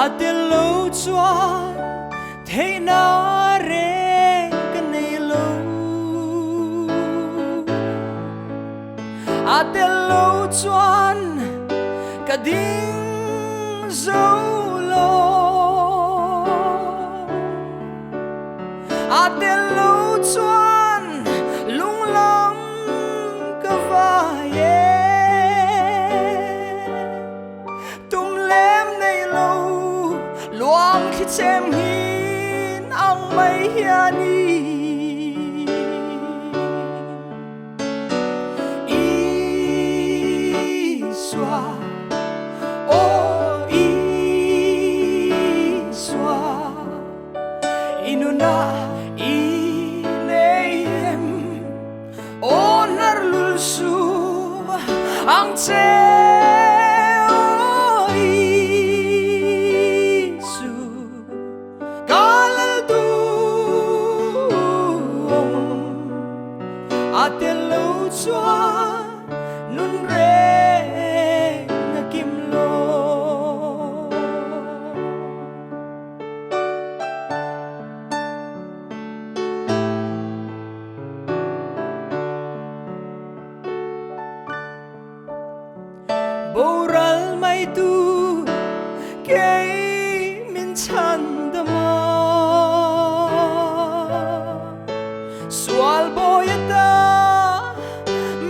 A tello chuan theihna reng ka nei lo. A tello chuan ka ding zo lo. A tello chuan lunglam ka vai e. Tum lem nei lo luang khi chem hin ang mai hian i Isua aw Isua i nuna i nei em Aw hnar lul su ang che aw Isu ka lal duh a tel lo chuan nun reng a kim lo. Boral mai tu kei min chhandam a, sual bawi ata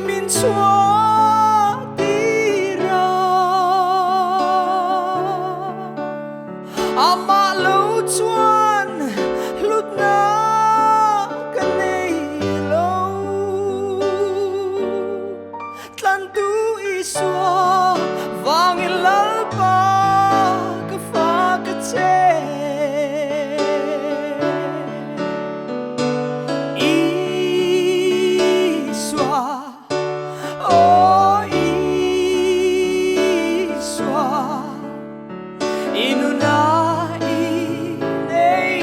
min chhuah tir a. Amah lo chuan hlutna ka nei lo. Tlantu Isua vangin Lalpa ka fa ka che. Isua, aw Isua. I nuna i nei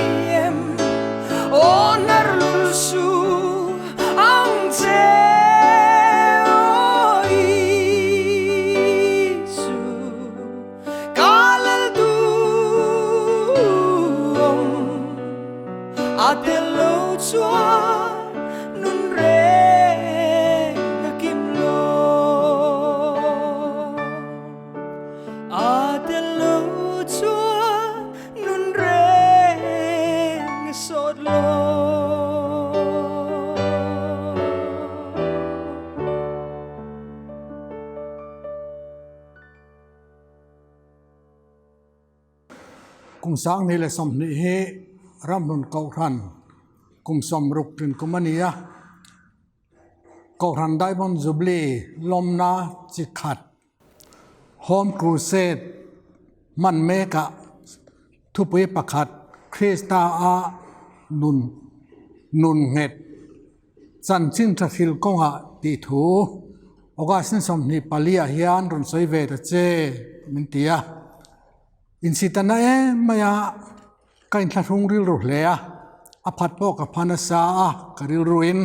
em aw hnar lul su ang che aw Isu ka lal duh a tel lo chuan nun reng a kim lo. A tel lo chuan nun reng a sawt lo. Kum 2020 hi ramhlun kohhran kum 60 tlin kum a ni a. Kohhran Diamond Jubilee lawmna chi khat Home Crusade hman mekah thupui pakhat Krista a nun nun nghet chanchin tha hril kawngah tih thu August ni 24 ah hian rawn sawi ve ta che min ti a. Insitana em mai a. Ka inthlahrung rilru hle a, a phat pawh ka pha nasa a, ka rilruin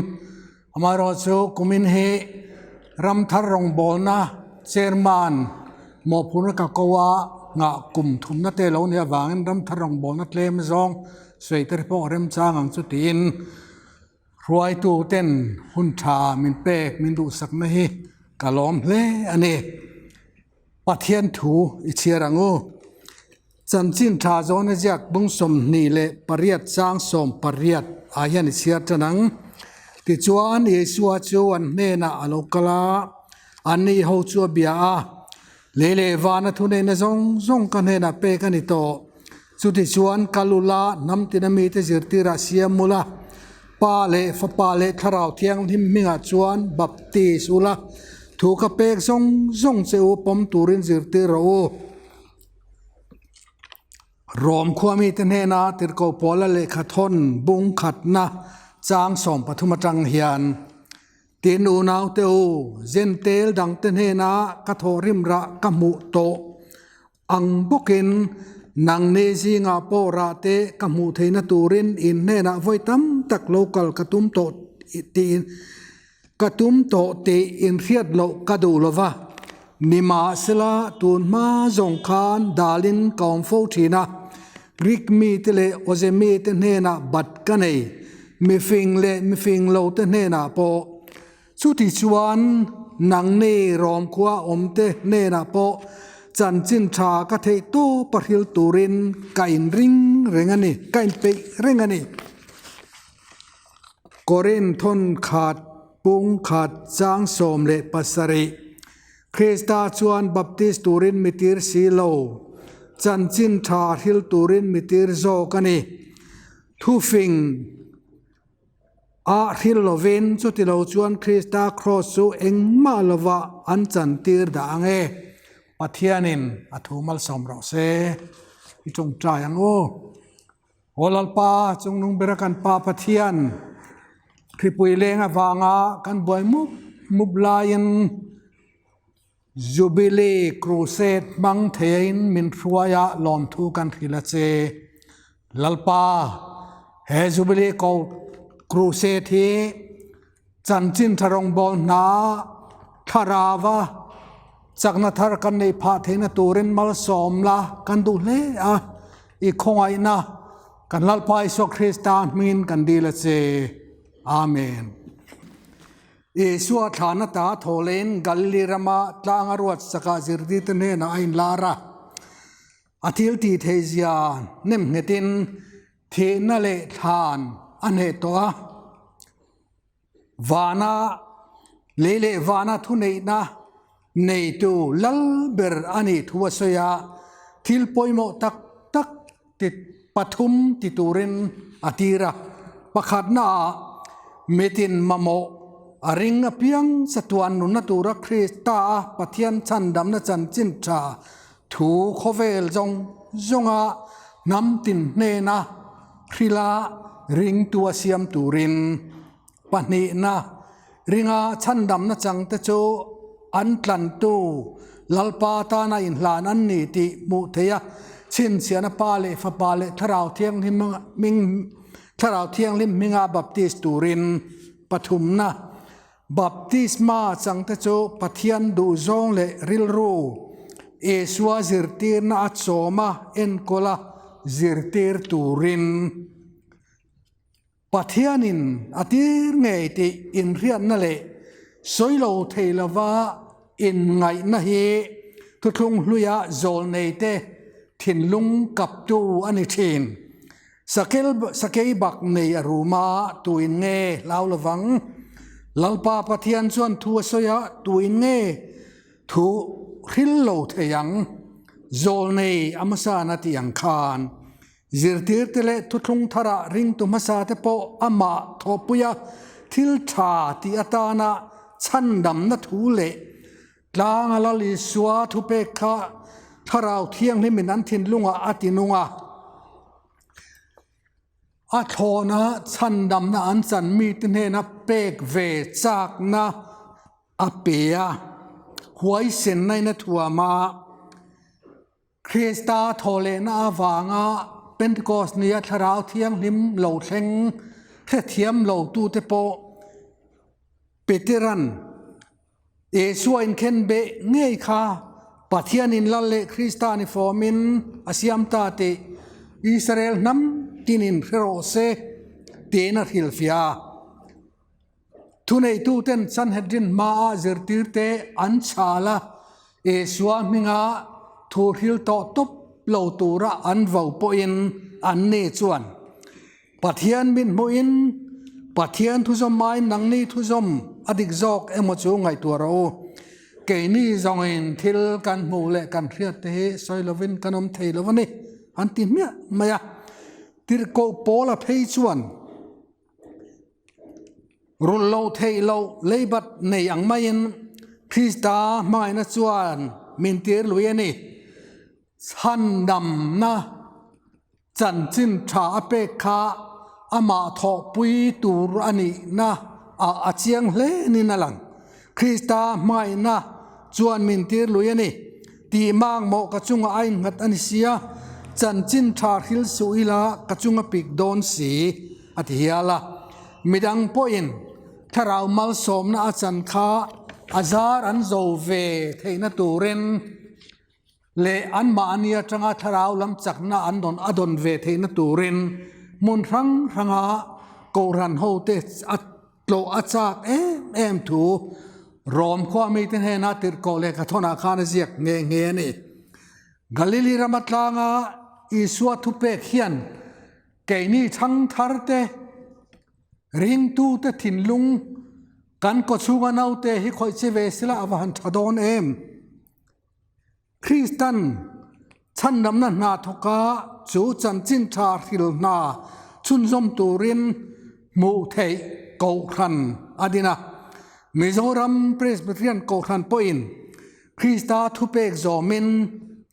amaherawhchu kumin hi Ramthar rawngbawlna chairman mawhphurhna ka ko a, nghah kum thumna te lo nih avangin Ramthar rawngbawlna tlem zawng sawi te pawh remchang ang chu tiin hruaitu ten hun tha min pek min duhsakna hi ka lawm hle a ni. Pathian thu i chhiar ang u. Chanchin tha zawna ziak bung 28 chang 18 ah hian i chhiar tan ang. Tichuan Isua chu an hnenah a lo kal a, anni ho chu a bia a, Lei leh vana thuneihna zawng zawng ka hnenah pek a ni tawh. Chutichuan kal ula hnam tina mite zirtirah siam ula, Pa leh Fapa leh Thlarau Thianghlim hmingah chuan baptis ula, thu ka pek zawng zawng che u pawm turin zirtir rawh u. Rom khua mite hnena tirhkoh pawla lehkha thawn bung khatna chang 13 atang hian, Tin unaute u, Zentel dangte hnena ka thawhrim rah ka hmuh tawh ang bawkin nangni zingah pawh rah te ka hmuh theihna turin in hnenah vawi tam tak lo kal ka tum tawh tih ka tum tawh tih inhriat loh ka duh lo va. Nimahsela, tun hma zawng khan dalin ka awm fo thin a, Greek mite leh Awze mite hnenah bat ka nei, mifing leh mifing lote hnenah pawh. Chuti chuan nangni Rawmkhua awmte hnenah pawh chanchin tha ka theih tawp a hril turin ka inring reng a ni, ka inpeih reng a ni. Korin thawn khat pung khat chang 17 Krista chuan Baptist turin mi tir si lo, chanchin tha hril turin mi tir zawk a ni. Thufing a hril lovin chuti lo chuan Krista kraws chu engmah lovah an chantir dah ang e. Pathianin a thu malsawm rawh se. I tawngtai ang u. Aw Lalpa, chungnung bera kan Pa Pathian, hripui leng avanga kan buai mup mup laiin Jubilee Crusade hmang theiin min hruaia lawmthu kan hrilh a che. Lalpa, he Jubilee Crusade hi Chanchin tha rawngbâwl hna thlarauva chakna thar kan neih phah theihna turin malsawm la kan duh hle a, i khawngaihna kan Lalpa Isua Krista hmingin kan dil a che. Amen. Isua thlana ta thawhlein Galili rama tlanga ruat sakah zirtirte hnenah a inlar a. A thil tih theih zia nem nghetin thihna leh thlan a hneh tawh a. Vana lei leh vana thuneihna neitu lal ber a nih thu a sawi a, thil pawimawh tak tak ti pathum ti turin a tir a. Pakhatnaah mitin mamawh a ring apiang chatuan nunna tura Krista a Pathian chhandamna chanchin tha Thu khawvel zawng zawnga hnam tin hnena hrila ringtu a siam turin pahnihna ringa chhandamna changte chu an tlantu Lalpa tana inhlan an ni tih hmuh theih a, chhinchhiahna Pa leh Fapa leh Thlarau Thianghlim hming Thlarau Thianghlim hminga baptis turin pathumna Baptisma changte chu Pathian duhzawng leh rilru, Isua zirtirna a chawm a enkawl a zirtir turin Pathianin a tir ngei tih inhriatna leh sawi lo thei lova inngaihna hi thuthlung hluia zawlneite thinlung kaptu a ni thin. Sakel sakei bak nei a rum a, tuin nge hlau lovang? Lalpa Pathian chuan thu a sawi a, tuin nge thu hril lo thei ang? Zawl nei a hmasa na tih ang khan zirtirte leh thuthlung tharah ringtu hmasa te pawh amah thawhpuia thil tha tih atana chhandamna thu leh Tlanga Lal Isua thupek kha Thlarau Thianghlimin an thinlungah a tinung a, a thlawna chhandamna an chan mite hnena pek ve chakna a pe a, huaisennain a thuam a. Krista thawhlehna avanga Pentecost nia Thlarau Thianghlim lo thleng hrethiam lo tute pawh Petera'n Isua inkhen beh ngei kha Pathianin Lal leh Krista ni fawmin a siam ta tih Israel hnam tinin hre rawh se tiin a hrilhfiah a. Thuneituten Sanhedrin hmaah zirtirte an chhal a, Isua hminga thu hril tawh tawp lo tura an vo pawhin anni chuan, Pathian min hmuhin Pathian thuzawm aiin nangni thuzawm a dik zawk emaw chu ngaihtuah rawh u. Keini zawngin thil kan hmuh leh kan hriat te hi sawi lovin kan awm thei lo a ni, an ti hmiah mai a. Tirhkoh Paula phei chuan, Rulh loh theih loh leibat nei ang maiin Krista hmangaihna chuan min tir lui a ni. Chhandamna chanchin tha a pek kha amah thawhpui tur a nihna ah a chiang hle niin a lang. Krista hmangaihna chuan min tir lui a ni. Tih makmawh ka chungah a innghat a ni sia, chanchin tha hril suh ila ka chunga pik dawn si, a ti hial a. Midang pawhin thlarau malsawmna a chan kha. a zar an zo ve theihna turin leh anmahni atanga thlarau lam chakna an dawn a dawn ve theihna turin hmun hrang hranga Kohhran hote a tlawh a chak em em thu Rom khua mite hnena tirhkoh lehkha thawnah khan a ziak nghe nghe a ni. Galili rama tlanga Isua thupek hian keini chhangthar te, ringtute thinlung kan kawchhunga naute hi khawih che ve sela a va han tha dawn em? Kristan chhandamna hna thawka chu chanchin tha hril hna chhunzawm turin hmuh theih Kohhran a din a. Mizoram Presbyterian Kohhran pawhin Krista thupek zawmin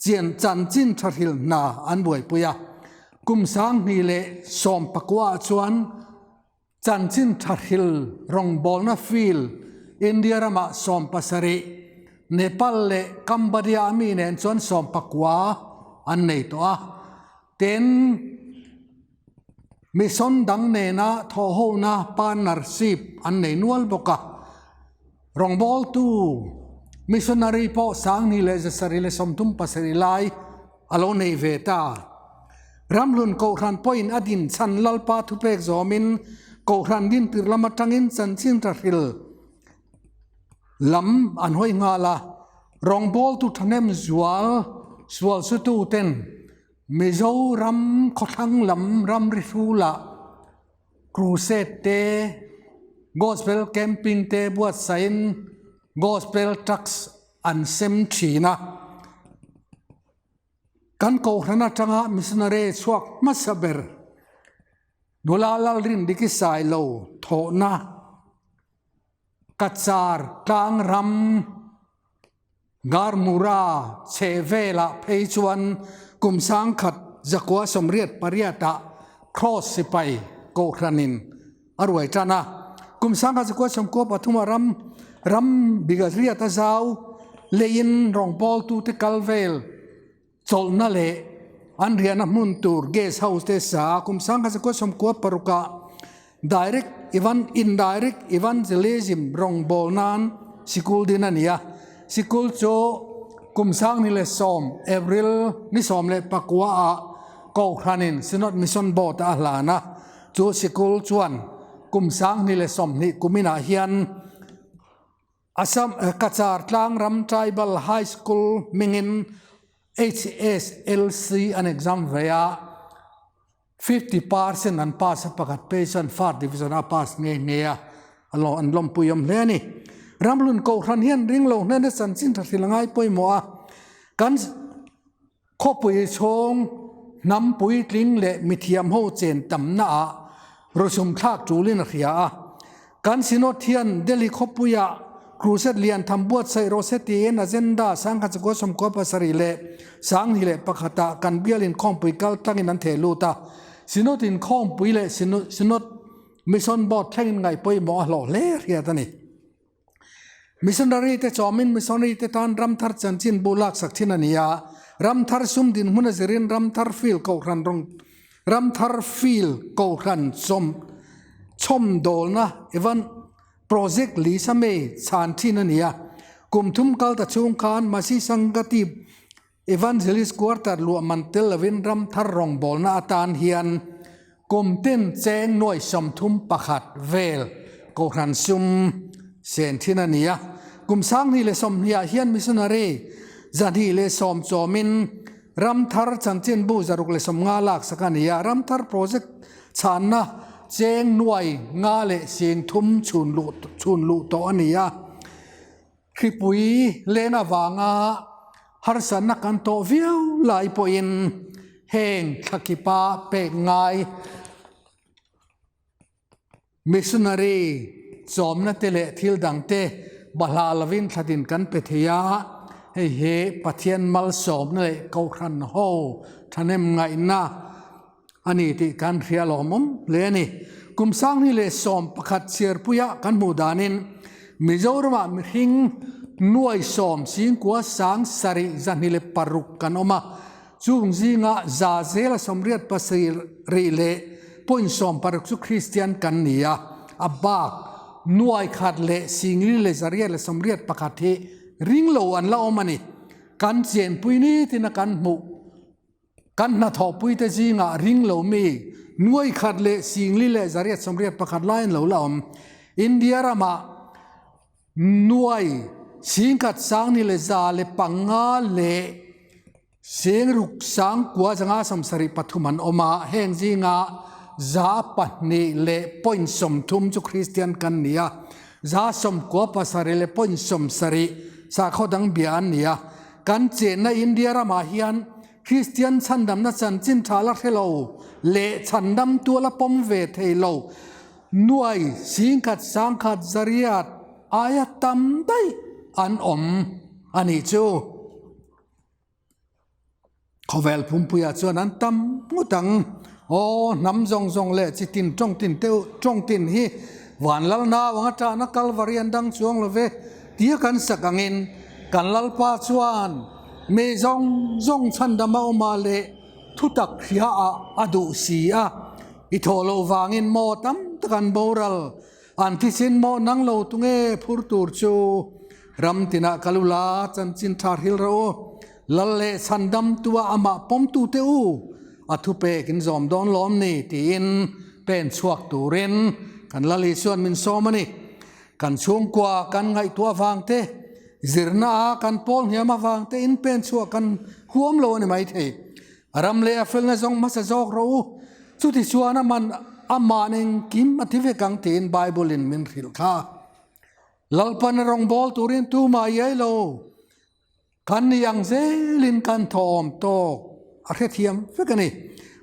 chian chanchin tha hril hna an buaipui a. Kum 2019 ah chuan Chanchin tha hril rawngbawlna field India ramah 70, Nepal leh Cambodia a mi nen chuan 19 an nei tawh a. Tin, mission dang nena thawhhona partnership an nei nual bawk a. Rawngbawltu missionary pawh 2137 lai a lo nei ve ta. Ramhlun Kohhran pawhin a din chhan Lalpa thupek zawmin Kohhran dintir lam atangin chanchin rahril lam an hawi nghal a. Rawngbawltu thahnem zual sual sututen Mizoram khawthlang lam ramri hrulah Crusade te, Gospel Camping te buatsaihin Gospel Tracts an sem thin a. Kan Kohhran atanga missionary chhuak hmasa ber nula Lalrindiki Sailo thawhna Kachar tlang ram Garmura chheh velah phei chuan kum 1988 ah Cross sipai Kohhranin a ruai tan a. Kum 1993 ah ram ram Bigariat a zau leiin rawngbawltute kal vel chawlhna leh an riahna hmun tur guest house te sa a. Kum 1996 ah direct evan indirect evangelism rawngbâwl nan sikul din a ni a. Sikul chu kum 2010 April ni 19 ah Kohhranin Synod Mission Board a hlan a. Chu sikul chuan kum 2020 kuminah hian Assam Cachar Tlangram Tribal High School hmingin HSLC an exam ve a, 50% an pass a, pakhat phei chuan First Division a pass nghe nghe a, an lawmpui awm hle a ni. Ramhlun Kohhran hian ringlo hnena chanchin tha hril a ngai pawimawh a, kan Khawpui chhung hnam puitling leh mithiam ho chen tamna ah rusum thlak tulin a hria a. Kan Synod hian Delhi khawpuia Crusade lian tham buatsaih rawh se tiin agenda 1997 leh 2001 ah kan bial inkhawmpui kal tlangin an theh lut a. Synod inkhawmpui leh Synod Mission Board thlengin ngaihpawimawh a hlawh hle hriat a ni. Missionary te chawmin missionary te tan ramthar chanchin bu laksak thin a ni a, ramthar sum dinhmun a zirin ramthar field kohhran rawng ramthar field kohhran chawm chhawm dawlna evan project Lisa May chhan thin a ni a, kum thum kal ta chhung khan Masi Sangati Evangelist Quarter luah man tel lovin ramthar rawngbawlna atan hian kum tin cheng nuai 31 vel Kohhran sum sen thin a ni a. Kum 2020 ah hian missionary 210 chawmin ramthar chanchinbu 650 laksak a ni a. Ramthar project chhanna cheng nuai nga leh 30 chhun luh chhun luh tawh a ni a. Hripui len avanga harsatna kan tawh viau lai pawhin heng thlakipa pek ngai missionary chawmna te leh thil dang te bahlah lovin thlatin kan pe thei a, hei hi Pathian malsawmna leh Kohhran ho thahnem ngaihna a ni tih kan hria lawmawm hle a ni. Kum 2011 chhiarpuia kan hmuh danin Mizoramah mihring nuai sawm singkua sang sarih zahnih leh paruk kan awm a, chung zinga za zela sawmriat pasarih leh point sawm paruk chu Kristian kan ni a, a bak. nuai khat leh 481 hi ring lo an la awm a ni. Kan chenpui nitin a kan hmuh. Kan hnathawhpui te zingah ring lo mi 1,481 lai an lo la awm. India ramah nuai singkhat sangni leh za leh panga leh Sengruk sangkua zanga 73 an awm a, heng zinga 2.30 chu Kristian kan ni a, 97.70 sakhaw dang bia an ni a. Kan chenna India ramah hian Kristian chhandamna chanchin tha la hre lo leh chhandam tuala pawm ve thei lo nuai singkhat sangkhat zariat aia tam daih an awm a nih chu. Khawvel pumpuiah chuan an tam ngawt ang. Aw, hnam zawng zawng leh chi tin tawng tin te tawng tin hi van lal nau anga tahna Kalvari an dang chuang lo ve tia kan sak angin kan Lalpa chuan mi zawng zawng chhandam a awm a leh thutak hria ah a duh si a. I thawh loh vangin maw tam tak an boral An thisen maw nang lo tunge phur tur chu ram tinah kal ula chanchin tha hril rawh u. Lal leh chhandam tua amah pawmtu te u a thupek in zawm dawn lawm ni tiin pen chhuak turin kan Lal Isuan min sawm a ni. Kan chhungkua kan ngaihtuah avang te, zirna a kan pawl hniam avang te in pen chhuak kan huam lo a ni maithei. Ram leh a felna zawng hmasa zawk rawh u. Chutichuan aman amah engkim a ti vek ang tiin Bible in min hrilh kha. Lalpan a rawngbâwl turin tumah iai lo. Kan ni ang zelin kan thawhawm tawk a hrethiam vek a ni.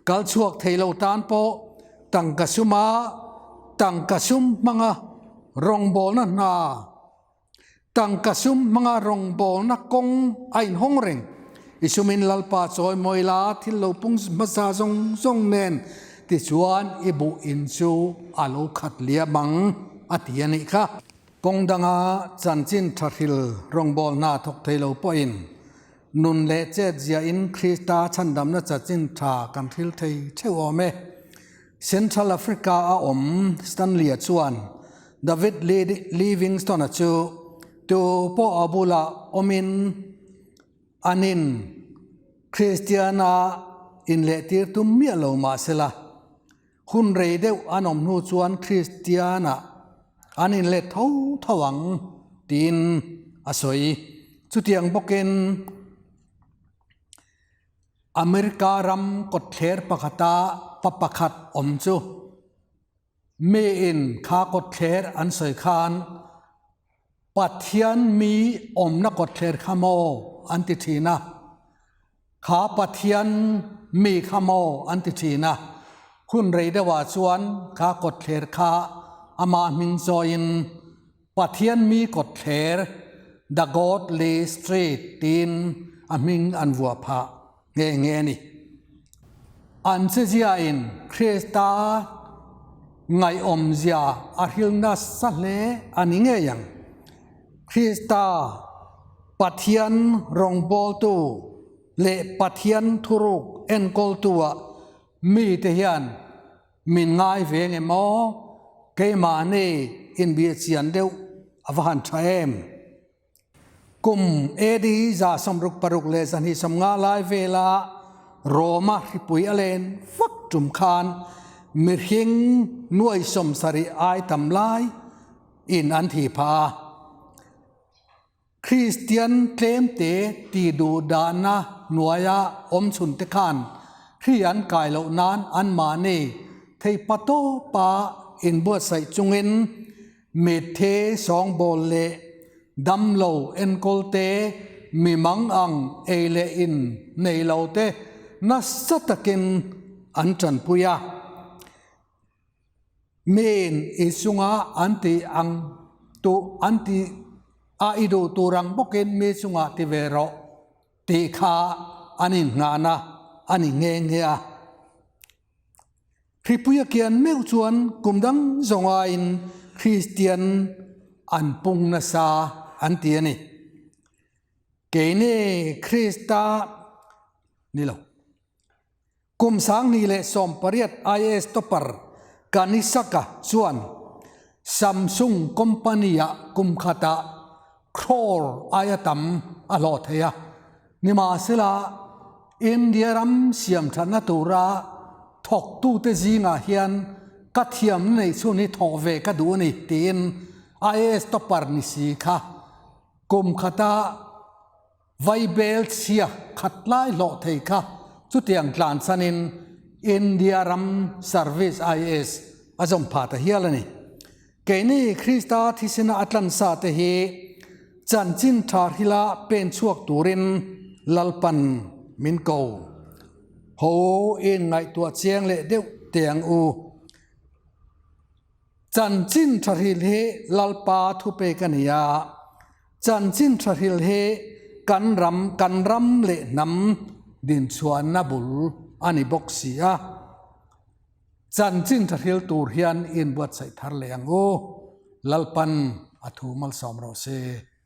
Kal chhuak thei lo tan pawh tangka suma tangka sum hmanga rawngbâwlna hna Tangka sum hmanga rawngbawlna kawng a inhawng reng. I sumin Lalpa chawi mawi la, thil lo pung hmasa zawng zawng nen tichuan i buh in chu a lo khat liam ang, a ti a nih kha. Kawng danga chanchin tha hril rawngbawlna thawk thei lo pawhin nun leh chet ziahin Krista chhandamna chanchin tha kan hril thei theuh awm e. Central Africa a awm Stanley-a chuan David Livingstone-a chu tu pawh a bulah awmin anin Kristiana inlehtir tum miah lo mah sela, hun rei deuh an awm hnu chuan Kristiana an inlet tho tho ang tiin a sawi. Chutiang bawkin America ram kawtthler pakhata pa pakhat awm chu Miin kha kawtthler an sawi khan Pathian mi awmna kawtthler kha maw an ti thin a, kha Pathian mi kha maw an ti thin a, hun rei deuhah chuan kha kawtthler kha amah hming chawiin Pathian mi kawtthler The Godly Street tiin a hming an vuah phah nghe nghe a ni. An cheziain Krista ngaihawmzia a hril nasa hle a ni ngei ang. Krista Pathian rawngbawltu leh Pathian thuruk enkawltua mite hian min ngai ve nge maw? Keimahni inbihchian deuh a va han tha em? Kum AD 662 lai vela Roma hripui a len vak tum khan mihring nuai 70 ai tam lai in an thi phah a. Kristian tlemte ti duh dahna hnuaia awm chhun te khan hri an kai loh nan anmahni thei pa tawpa inbuatsaih chungin Mitthi sawngbawl leh damlo enkawl te, mi mang ang ei leh in nei lo te nasa takin an tanpui a. Miin i chunga an tih ang tu an tih a i duh tur ang bawkin mi chungah ti ve rawh tih kha an innghahna a ni nghe nghe a. Hripui a kian meuh chuan kum dang zawng aiin Kristian an pung nasa an ti a ni. Keini Krista ni lo. Kum 2018 IAS topper Kanisaka chuan. Samsung company-ah kum khatah crore aia tam a hlawh thei a. Nimahsela, India ram siam thatna tura thawktute zingah hian ka thiamna neih chhun hi thawh ve ka duh a ni tiin IAS topper ni si kha kum khata Vaibel chhia khat lai hlawh thei kha chutiang tlan chanin India ram service IAS a zawm phah ta hial a ni. Keini Krista thisena a tlansa te hi chanchin tha hrila pen chhuak turin Lalpan min ko. Ho in ngaihtuah chiang leh deuh teh ang u. Chanchin tha hril hi Lalpa thupek a ni a, chanchin tha hril hi kan ram, kan ram leh hnam dinchhuahna bul a ni bawk si a. Chanchin tha hril tur hian inbuatsaih thar leh ang u. Lalpan a thu malsawm rawh se.